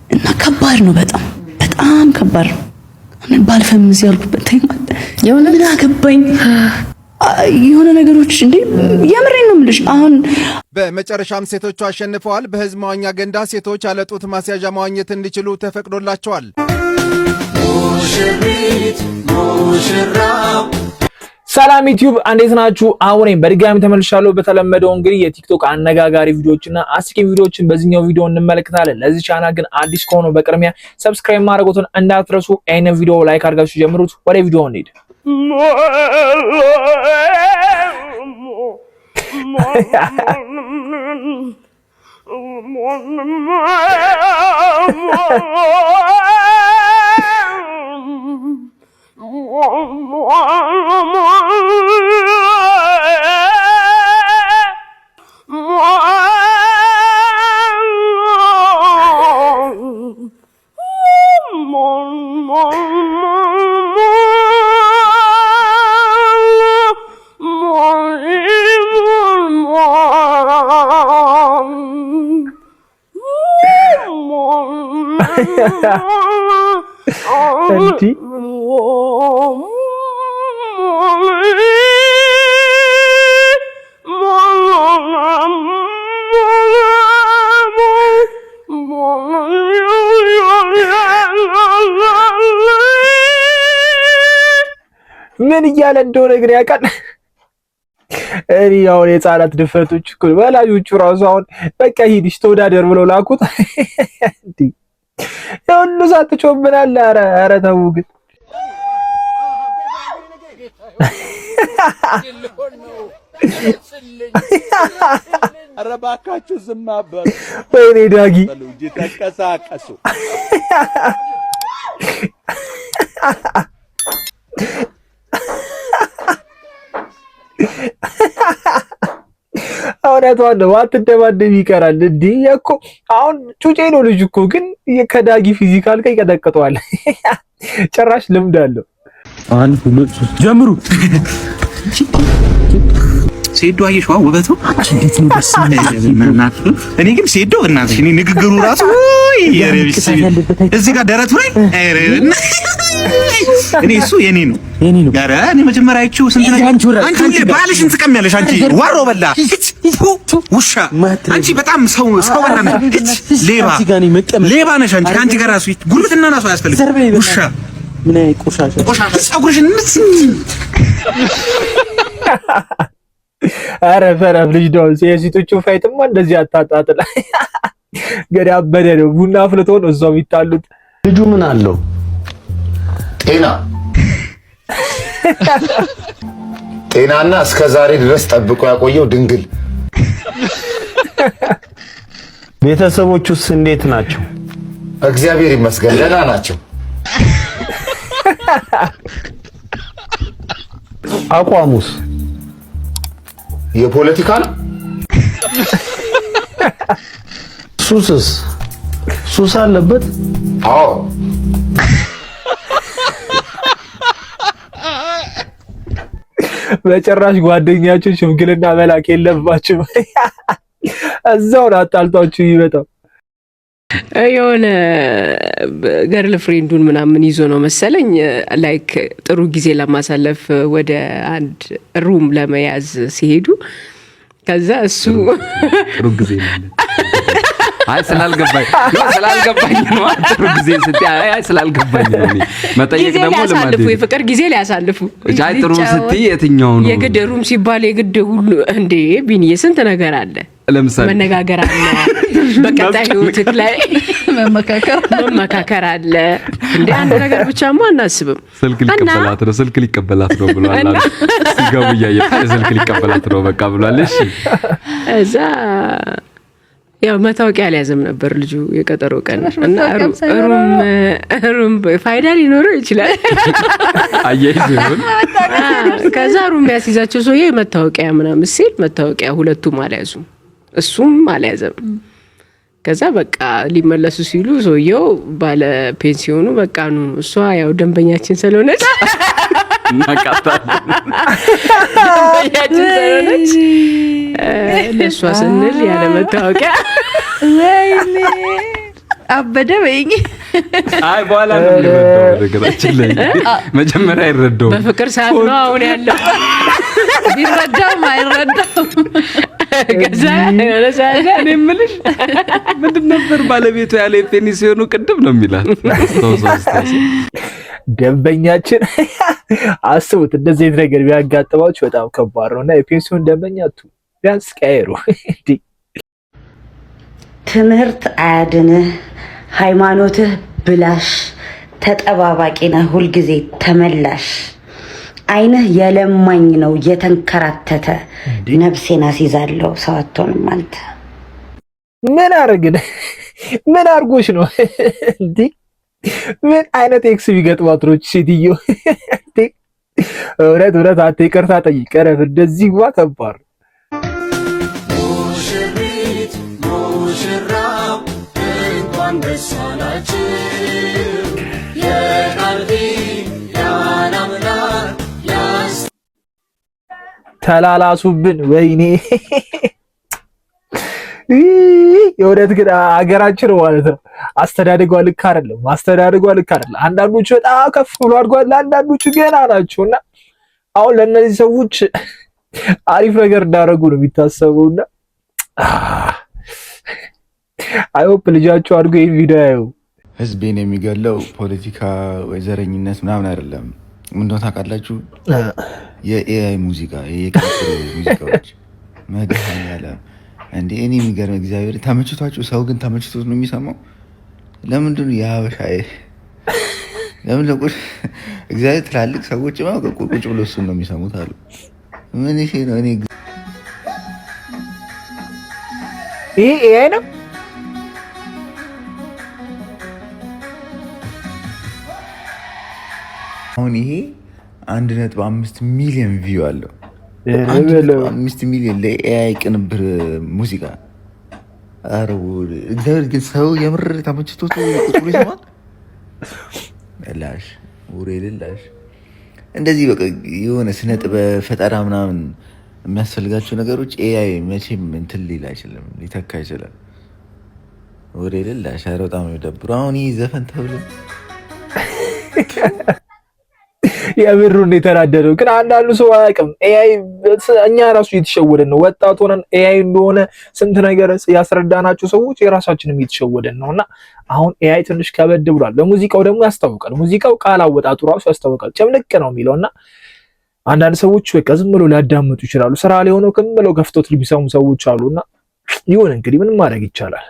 እና ከባድ ነው፣ በጣም በጣም ከባድ ነው። ባልፈምስ ያልኩበት time አለ። ምን አገባኝ የሆነ ነገሮች እንዴ፣ የምሬን ነው የምልሽ። አሁን በመጨረሻም ሴቶቹ አሸንፈዋል። በህዝብ መዋኛ ገንዳ ሴቶች ያለ ጡት ማስያዣ መዋኘት እንዲችሉ ተፈቅዶላቸዋል። ሙሽሪት ሙሽራው። ሰላም ዩቲዩብ፣ እንዴት ናችሁ? አሁን በድጋሚ ተመልሻለሁ። በተለመደው እንግዲህ የቲክቶክ አነጋጋሪ ቪዲዮዎችና አስቂኝ ቪዲዮዎችን በዚህኛው ቪዲዮ እንመለከታለን። ለዚህ ቻናል ግን አዲስ ከሆኑ በቅድሚያ subscribe ማድረጎትን እንዳትረሱ። ይህንን ቪዲዮ like አድርጋችሁ ጀምሩት። ወደ ቪዲዮ እንሂድ። እንዲህ ምን እያለ እንደሆነ ግን ያውቃል። እኔ አሁን የህፃናት ድፍረቶች እኮ ወላጆቹ ራሱ አሁን በቃ ሂድሽ ተወዳደር ብለው ላኩት። እንዲህ የሁሉ ሰዓት ትጮህብናለህ። ኧረ ኧረ ተው ግን። ኧረ እባካችሁ ዝም አበሉ። ወይኔ ዳጊ። እንጂ ተንቀሳቀሱ። እውነቷን ነው። አትደባደብ ይቀራል። እንዲህ እኮ አሁን ጩጬ ነው ልጅ እኮ ግን ከዳጊ physical ጋር ይቀጠቅጠዋል። ጭራሽ ልምድ አለው። አንድ ሁለት ሶስት ጀምሩ። ሴዶ አየሽዋ ውበቱ እንዴት ነው? ደስ እኔ ግን ሴዶ እናትሽ እኔ ንግግሩ ራሱ እዚህ ጋር ደረቱ ላይ እኔ እሱ የኔ ነው። ኧረ እኔ መጀመሪያ አይቼው ስንት ነገር አንቺ ባልሽን ትቀሚያለሽ። አንቺ ዋሮ በላ ውሻ አንቺ በጣም ሰው ሰው በላ ነሽ። ሌባ ሌባ ነሽ አንቺ። ከአንቺ ጋር ራሱ ጉርብትና ራሱ አያስፈልግም። ውሻ ምን ቆሻሻ ቆሻሻ ፀጉርሽን ኧረ ፈረፍ ልጅ ነው። የሴቶቹ fight ማ እንደዚህ አታጣጥላ። ገና አበደ ነው። ቡና አፍልቶ ነው እዛው የሚጣሉት። ልጁ ምን አለው? ጤና ጤናና እስከ ዛሬ ድረስ ጠብቆ ያቆየው ድንግል። ቤተሰቦቹስ እንዴት ናቸው? እግዚአብሔር ይመስገን ደህና ናቸው። አቋሙስ? የፖለቲካ ነው። ሱስስ? ሱስ አለበት? አዎ። በጭራሽ ጓደኛችሁ ሽምግልና መላክ የለባችሁም። እዛው ነው አጣልቷችሁ ይመጣው። የሆነ girlfriend ኡን ምናምን ይዞ ነው መሰለኝ like ጥሩ ጊዜ ለማሳለፍ ወደ አንድ room ለመያዝ ሲሄዱ ከዛ እሱ ጥሩ ጊዜ አይ ስላልገባኝ ስላልገባኝ ነው። ጥሩ ጊዜ ስትይ አይ ስላልገባኝ ነው። እኔ መጠየቅ ጊዜ ደግሞ ልማዴ ሊያሳልፉ ነው። የፍቅር ጊዜ ሊያሳልፉ አይ ጥሩ ስትይ የትኛው ነው? የግድ room ሲባል የግድ ሁሉ እንዴ ቢኒዬ ስንት ነገር አለ። ለምሳሌ መነጋገር አለ፣ በቀጣይ ህይወትህ ላይ መመካከር አለ። እንደ አንድ ነገር ብቻማ አናስብም። ስልክ ሊቀበላት ነው፣ ስልክ ሊቀበላት ነው ብሏል አሉ። ሲገቡ እያየ ስልክ ሊቀበላት ነው በቃ ብሏል። እሺ እዛ ያው መታወቂያ አልያዘም ነበር ልጁ የቀጠሮ ቀን እና room ፋይዳ ሊኖረው ይችላል። አያይዝ ይሁን። ከዛ room ያስይዛቸው ሰውዬ መታወቂያ ምናምን ሲል መታወቂያ ሁለቱም አልያዙም፣ እሱም አልያዘም። ከዛ በቃ ሊመለሱ ሲሉ ሰውየው ባለ ፔንሲዮኑ በቃ ኑ እሷ ያው ደንበኛችን ስለሆነች ደንበኛችን ስለሆነች ለእሷ ስንል ያለ መታወቂያ አበደ በይኝ። አይ፣ በኋላ ነው የሚረዳው። ነገራችን ላይ መጀመሪያ አይረዳውም። በፍቅር ሰዓት ነው አሁን ያለው። ቢረዳም አይረዳም። ከዛ የሆነ ሰዓት ላይ እኔ የምልሽ ምንድን ነበር ባለቤቱ ያለ የፔኒሲዮኑ ቅድም ነው የሚላት። አስታውሶ አስታውሶ። ደንበኛችን አስቡት፣ እንደዚህ አይነት ነገር ቢያጋጥማችሁ በጣም ከባድ ነው እና የፔንሲዮን ደንበኛ ቢያንስ ቀያይሩ። እንዴ! ትምህርት አያድንህ፣ ሃይማኖትህ ብላሽ፣ ተጠባባቂ ነህ ሁልጊዜ ተመላሽ። ዓይንህ የለማኝ ነው የተንከራተተ፣ ነፍሴን አስይዛለሁ ሰው አትሆንም አንተ። ምን አረግን? ምን አርጎሽ ነው እንዴ? ምን አይነት ex ቢገጥማት ነው ሴትዮ? እንዴ! እውነት እውነት አንተ ይቅርታ ጠይቅ። እረፍ። እንደዚህ ዋ ከባድ ነው። ሙሽሪት ሙሽራው እንኳን ደስ አላችሁ። የቃል ኪዳን አምላክ ያስ ተላላሱብን። ወይኔ፣ የእውነት ግን ሀገራችን ማለት ነው አስተዳደጓ ልክ አይደለም። አስተዳደጓ ልክ አይደለም። አንዳንዶቹ በጣም ከፍ ብሎ አድጓል፣ አንዳንዶቹ ገና ናቸው። እና አሁን ለእነዚህ ሰዎች አሪፍ ነገር እንዳደረጉ ነው የሚታሰበው። እና I hope ልጃቸው አድጎ ይህን ቪዲዮ ያዩ። ህዝቤን የሚገለው ፖለቲካ ወይ ዘረኝነት ምናምን አይደለም። ምንድነው ታውቃላችሁ? የ AI ሙዚቃ፣ የቅንብር ሙዚቃዎች። መድኃኒዓለም እንዴ! እኔ የሚገርም እግዚአብሔር ተመችቷቸው፣ ሰው ግን ተመችቶት ነው የሚሰማው። ለምንድን ነው የሀበሻ ለምን እግዚአብሔር ትላልቅ ሰዎች ቁጭ ብሎ እሱን ነው የሚሰሙት አሉ። ምን ይሄ ነው? እኔ ይሄ AI ነው። አሁን ይሄ 1.5 ሚሊዮን view አለው። 1.5 ሚሊዮን ለ AI ቅንብር ሙዚቃ። ኧረ እግዚአብሔር ግን ሰው የምር ተመችቶት ቁጭ ብሎ ይሰማል። ላሽ ውሬ ልላሽ እንደዚህ በቃ የሆነ ስነ ጥበብ ፈጠራ ምናምን የሚያስፈልጋቸው ነገሮች AI መቼም እንትን ሊል አይችልም፣ ሊተካ አይችልም። ወሬ ልላሽ። ኧረ በጣም ነው የሚደብረው። አሁን ይህ ዘፈን ተብሎ የብሩን የተናደደው ግን አንዳንዱ ሰው አያውቅም። AI እኛ ራሱ እየተሸወደን ነው። ወጣት ሆነን AI እንደሆነ ስንት ነገር ያስረዳናቸው ሰዎች የራሳችንም እየተሸወደን ነው። እና አሁን AI ትንሽ ከበድ ብሏል። በሙዚቃው ደግሞ ያስታውቃል። ሙዚቃው ቃል አወጣጡ ራሱ ያስታውቃል። ጭምልቅ ነው የሚለው እና አንዳንድ ሰዎች በቃ ዝም ብሎ ሊያዳምጡ ይችላሉ። ስራ ላይ ሆነው ዝም ብለው ከፍቶት ሊሰሙ ሰዎች አሉና ይሁን እንግዲህ ምን ማድረግ ይቻላል።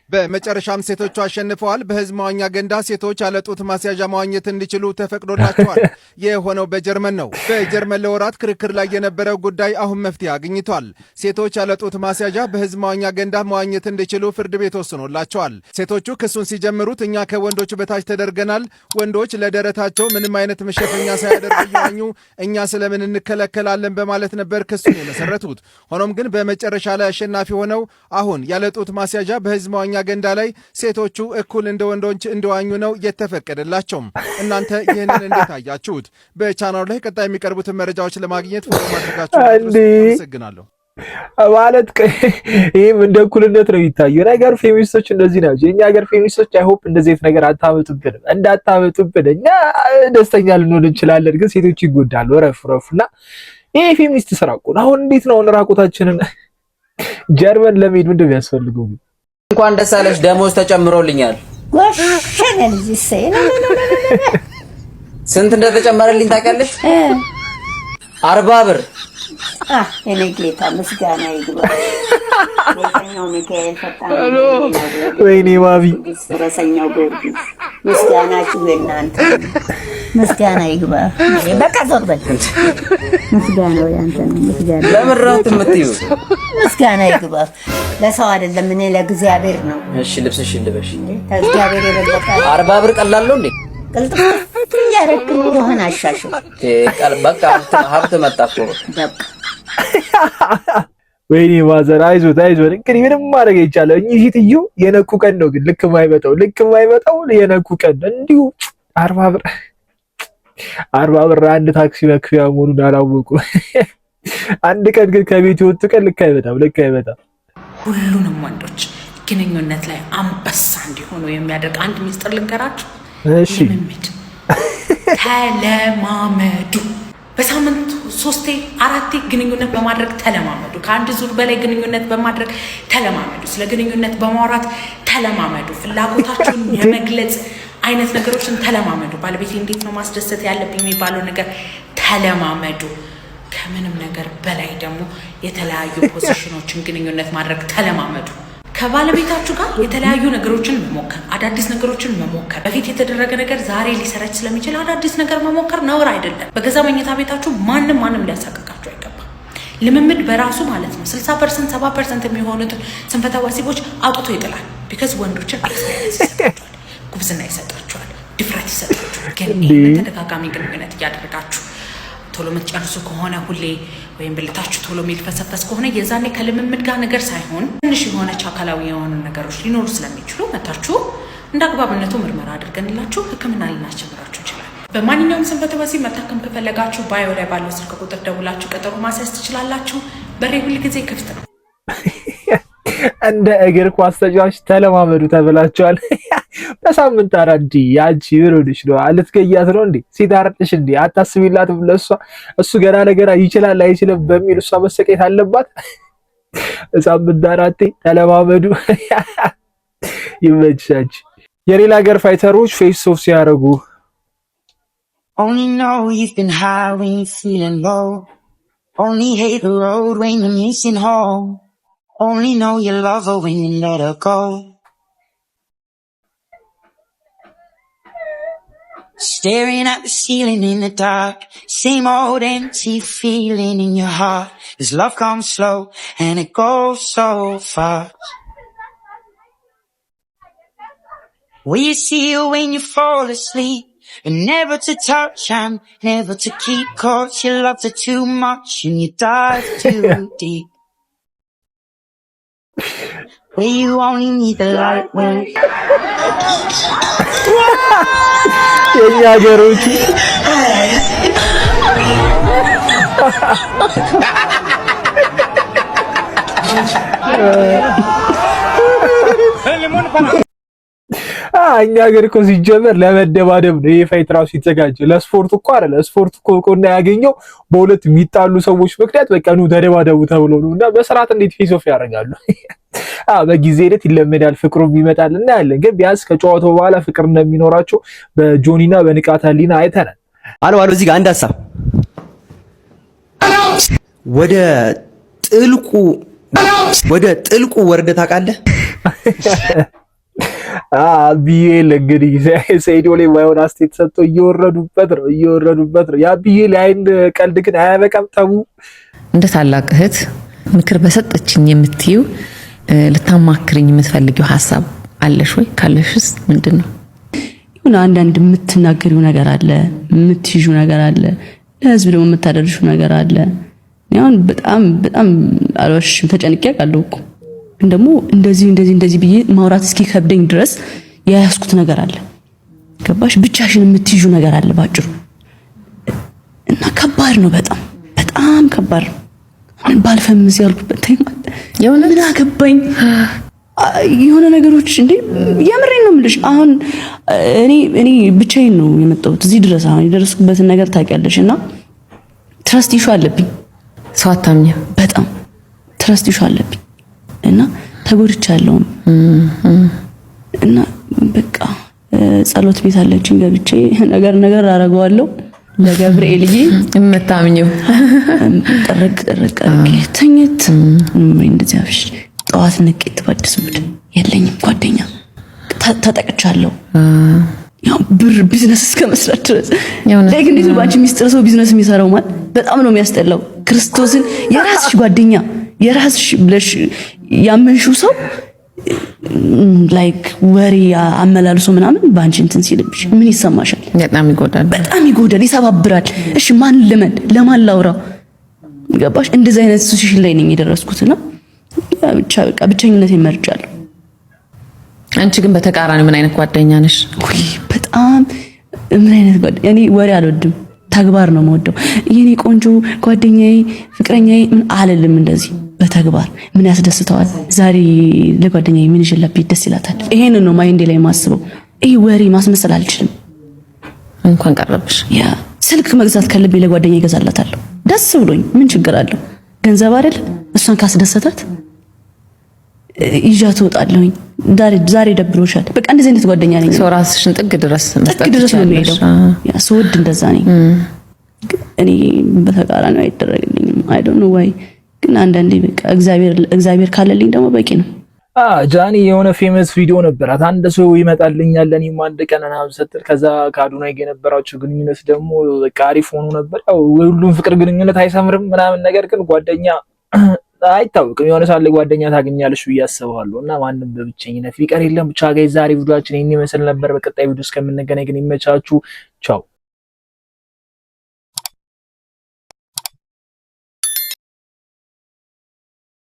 በመጨረሻም ሴቶቹ አሸንፈዋል። በህዝብ መዋኛ ገንዳ ሴቶች ያለ ጡት ማስያዣ መዋኘት እንዲችሉ ተፈቅዶላቸዋል። የሆነው በጀርመን ነው። በጀርመን ለወራት ክርክር ላይ የነበረው ጉዳይ አሁን መፍትሄ አግኝቷል። ሴቶች ያለ ጡት ማስያዣ በህዝብ መዋኛ ገንዳ መዋኘት እንዲችሉ ፍርድ ቤት ወስኖላቸዋል። ሴቶቹ ክሱን ሲጀምሩት እኛ ከወንዶቹ በታች ተደርገናል፣ ወንዶች ለደረታቸው ምንም አይነት መሸፈኛ ሳያደርጉ እየዋኙ እኛ ስለምን እንከለከላለን በማለት ነበር ክሱን የመሰረቱት። ሆኖም ግን በመጨረሻ ላይ አሸናፊ ሆነው አሁን ያለ ጡት ማስያዣ በህዝብ መዋኛ ገንዳ ላይ ሴቶቹ እኩል እንደ ወንዶች እንዲዋኙ ነው የተፈቀደላቸው። እናንተ ይህንን እንዴት አያችሁት? በቻናሉ ላይ ቀጣይ የሚቀርቡትን መረጃዎች ለማግኘት follow ማድረጋችሁ አመሰግናለሁ። ማለት ይህም እንደ እኩልነት ነው የሚታየው ነገር። ፌሚኒስቶች እንደዚህ ናቸው። የእኛ ሀገር ፌሚኒስቶች I hope እንደዚህ አይነት ነገር አታመጡብንም፣ እንዳታመጡብን። እኛ ደስተኛ ልንሆን እንችላለን፣ ግን ሴቶች ይጎዳሉ። ረፍ ረፍ እና ይሄ ፌሚኒስት ስራ እኮ ነው። አሁን እንዴት ነው አሁን ራቁታችንን ጀርመን ለመሄድ ምንድን ነው የሚያስፈልገው? እንኳን ደስ አለሽ፣ ደሞዝ ተጨምሮልኛል። ስንት እንደተጨመረልኝ ታውቂያለሽ? 40 ብር። የኔ ጌታ ምስጋና ይግባ። ፈረሰኛው ሚካኤል ፈጣን፣ ወይኔ ማሚ፣ ፈረሰኛው ጊዮርጊስ፣ ምስጋናችሁ የእናንተ ምስጋና ይግባ። በቃ ዞር በል። ምስጋናው ያንተ ነው። ምስጋና ለምን ነው የምትይው? ምስጋና ይግባ። ለሰው አይደለም፣ እኔ ለእግዚአብሔር ነው። እሺ ልብስሽን ልበሽ። ከእግዚአብሔር የበለጠ 40 ብር ቀላል ነው እንዴ? ቅልጥፍ እያደረግክ ኑሮህን አሻሽል። በቃ ሀብት መጣ እኮ። በቃ ወይኔ ማዘር፣ አይዞት አይዞት። እንግዲህ ምንም ማድረግ አይቻልም። እኚህ ሴትዮ የነኩ ቀን ነው ግን ልክ የማይመጣው የነኩ ቀን እንዲሁ 40 ብር፣ 40 ብር አንድ ታክሲ መክፈያ መሆኑን አላወቁ። አንድ ቀን ግን ከቤት የወጡ ቀን ልክ አይመጣም፣ ልክ አይመጣም። ሁሉንም ወንዶች ግንኙነት ላይ አንበሳ እንዲሆኑ የሚያደርግ አንድ ሚስጥር ልንገራችሁ። እሺ። ልምምድ፣ ተለማመዱ። በሳምንት ሶስቴ አራቴ ግንኙነት በማድረግ ተለማመዱ። ከአንድ ዙር በላይ ግንኙነት በማድረግ ተለማመዱ። ስለ ግንኙነት በማውራት ተለማመዱ። ፍላጎታችሁን የመግለጽ አይነት ነገሮችን ተለማመዱ። ባለቤቴ እንዴት ነው ማስደሰት ያለብኝ የሚባለው ነገር ተለማመዱ። ከምንም ነገር በላይ ደግሞ የተለያዩ position ኦችን ግንኙነት ማድረግ ተለማመዱ። ከባለቤታችሁ ጋር የተለያዩ ነገሮችን መሞከር፣ አዳዲስ ነገሮችን መሞከር። በፊት የተደረገ ነገር ዛሬ ሊሰለች ስለሚችል አዳዲስ ነገር መሞከር ነውር አይደለም። በገዛ መኝታ ቤታችሁ ማንም ማንም ሊያሳቅቃችሁ አይገባም። ልምምድ በራሱ ማለት ነው 60%፣ 70% የሚሆኑትን ስንፈተ ወሲቦች አውጥቶ ይጥላል። Because ወንዶችን experience ይሰጣቸዋል፣ ጉብዝና ይሰጣቸዋል፣ ድፍረት ይሰጣቸዋል። ግን ይህንን ተደጋጋሚ ግንኙነት እያደረጋችሁ ቶሎ የምትጨርሱ ከሆነ ሁሌ ወይም ብልታችሁ ቶሎ የሚልፈሰፈስ ከሆነ የዛኔ ከልምምድ ጋር ነገር ሳይሆን ትንሽ የሆነች አካላዊ የሆኑ ነገሮች ሊኖሩ ስለሚችሉ መታችሁ እንደ አግባብነቱ ምርመራ አድርገንላችሁ ሕክምና ልናስጀምራችሁ እንችላለን። በማንኛውም ስንፈተ ወሲብ መታከም ከፈለጋችሁ bio ላይ ባለው ስልክ ቁጥር ደውላችሁ ቀጠሮ ማስያዝ ትችላላችሁ። በሬ ሁል ጊዜ ክፍት ነው። እንደ እግር ኳስ ተጫዋች ተለማመዱ ተብላችኋል። በሳምንት አራት። ያንቺ ምን ሆነሽ ነው? ልትገያት ነው እንዴ? ሴት አይደለሽ እንዴ? አታስቢላትም ለእሷ? እሱ ገና ለገና ይችላል አይችልም በሚል እሷ መሰቃየት አለባት? በሳምንት አራቴ ተለማመዱ። ይመችሻች። የሌላ ሀገር fighter ኦች face off ሲያደርጉ። Only know you've been high when you're feeling low. Only hate the road when you're missing home. Only know you love her when you let her go. Staring at the ceiling in the dark. Same old empty feeling in your heart. 'Cause love comes slow and it goes so fast. Will you see her when you fall asleep? But never to touch and never to keep. 'Cause you loved her too much and you dive too deep. Where you only need the light when የእኛ ሀገሮች። እኛ ሀገር እኮ ሲጀመር ለመደባደብ ነው ይሄ fight ራሱ የተዘጋጀው። ለስፖርት እኮ አይደለ። ስፖርት እኮ እውቅና ያገኘው በሁለት የሚጣሉ ሰዎች ምክንያት በቃ ኑ ተደባደቡ ተብሎ ነው። እና በስርዓት እንዴት face off ያደርጋሉ? በጊዜ ሂደት ይለመዳል፣ ፍቅሩም ይመጣል፣ እናያለን። ግን ቢያንስ ከጨዋታው በኋላ ፍቅር እንደሚኖራቸው በጆኒና በንቃተ ህሊና አይተናል። አሎ አሎ፣ እዚህ ጋር አንድ ሀሳብ፣ ወደ ጥልቁ ወርደህ ታውቃለህ? አብዬል እንግዲህ ሰይዶ ላይ ባይሆን አስተያየት ሰጥቶ እየወረዱበት ነው፣ እየወረዱበት ነው። የአብዬል የአይን ቀልድ ግን አያበቃም። ተቡ። እንደ ታላቅ እህት ምክር በሰጠችኝ የምትይው፣ ልታማክርኝ የምትፈልጊው ሀሳብ አለሽ ወይ? ካለሽስ ምንድን ነው? የሆነ አንዳንድ የምትናገሪው ነገር አለ፣ የምትይዡ ነገር አለ፣ ለህዝብ ደግሞ የምታደርሹ ነገር አለ። እኔ አሁን በጣም በጣም አልዋሽም ተጨንቄ አውቃለሁ እኮ፣ ግን ደግሞ እንደዚህ እንደዚህ እንደዚህ ብዬ ማውራት እስኪ ከብደኝ ድረስ የያዝኩት ነገር አለ። ገባሽ? ብቻሽን የምትይዡ ነገር አለ ባጭሩ። እና ከባድ ነው፣ በጣም በጣም ከባድ ነው። አሁን ባልፈምስ ያልኩበት time አለ። ምን አገባኝ የሆነ ነገሮች እንዴ፣ የምሬን ነው የምልሽ። አሁን እኔ ብቻዬን ነው የመጣሁት እዚህ ድረስ። አሁን የደረስኩበትን ነገር ታውቂያለሽ። እና trust issue አለብኝ። ሰው አታምኝም? በጣም trust issue አለብኝ እና ተጎድቻለሁም። እና በቃ ጸሎት ቤት አለችኝ፣ ገብቼ ነገር ነገር አደርገዋለሁ ለገብርኤልዬ። የምታምኚው። ጥርቅ ጥርቅ አድርጌ ተኝት እንደዚህ አብሽ ጠዋት ንቄት በአዲስ mood። የለኝም ጓደኛ፣ ተጠቅቻለሁ። ያው ብር ቢዝነስ እስከ መስራት ድረስ። Like እንዴት ነው በአንቺ ሚስጥር ሰው ቢዝነስ የሚሰራው? ማለት በጣም ነው የሚያስጠላው። ክርስቶስን፣ የራስሽ ጓደኛ፣ የራስሽ ብለሽ ያመንሽው ሰው like ወሬ አመላልሶ ምናምን በአንቺ እንትን ሲልብሽ ምን ይሰማሻል? በጣም ይጎዳል። በጣም ይጎዳል፣ ይሰባብራል። እሺ ማን ልመን? ለማን ላውራ? ገባሽ? እንደዚህ አይነት situation ላይ ነኝ የደረስኩትና ብቻ በቃ ብቸኝነቴን መርጫለሁ። አንቺ ግን በተቃራኒ ምን አይነት ጓደኛ ነሽ? ውይ በጣም፣ ምን አይነት ጓደኛ? እኔ ወሬ አልወድም። ተግባር ነው የምወደው። የኔ ቆንጆ ጓደኛዬ፣ ፍቅረኛዬ ምን አልልም። እንደዚህ በተግባር ምን ያስደስተዋል? ዛሬ ለጓደኛዬ ምን ይዤላት ብሄድ ደስ ይላታል? ይሄንን ነው mind ኤ ላይ የማስበው። ይህ ወሬ ማስመሰል አልችልም። እንኳን ቀረብሽ። Yeah፣ ስልክ መግዛት ካለብኝ ለጓደኛዬ እገዛላታለሁ ደስ ብሎኝ። ምን ችግር አለው? ገንዘብ አይደል? እሷን ካስደሰታት ይዣት እወጣለሁኝ። ዛሬ ደብሮሻል፣ በቃ እንደዚህ አይነት ጓደኛ ነኝ። ሰው ራስሽን ጥግ ድረስ ጥግ ድረስ ነው የሚሄደው። Yeah፣ ስወድ እንደዛ ነኝ። ግን እኔ በተቃራኒው አይደረግልኝም። I don't know why፣ ግን አንዳንዴ በቃ እግዚአብሔር ካለልኝ ደግሞ በቂ ነው። ጃኒ የሆነ famous ቪዲዮ ነበራት። አንድ ሰው ይመጣልኛል ለእኔም አንድ ቀን ምናምን ስትል ከዛ ከአዶናይ ጋር የነበራቸው ግንኙነት ደግሞ በቃ አሪፍ ሆኖ ነበር። ያው ሁሉም ፍቅር ግንኙነት አይሰምርም ምናምን፣ ነገር ግን ጓደኛ አይታወቅም። የሆነ ሳለ ጓደኛ ታገኛለሽ ብዬ አስባለሁ እና ማንም በብቸኝነት ቢቀር የለም። ብቻ guys፣ ዛሬ ቪዲዮአችን ይህን ይመስል ነበር። በቀጣይ ቪዲዮ እስከምንገናኝ ግን ይመቻችሁ። ቻው።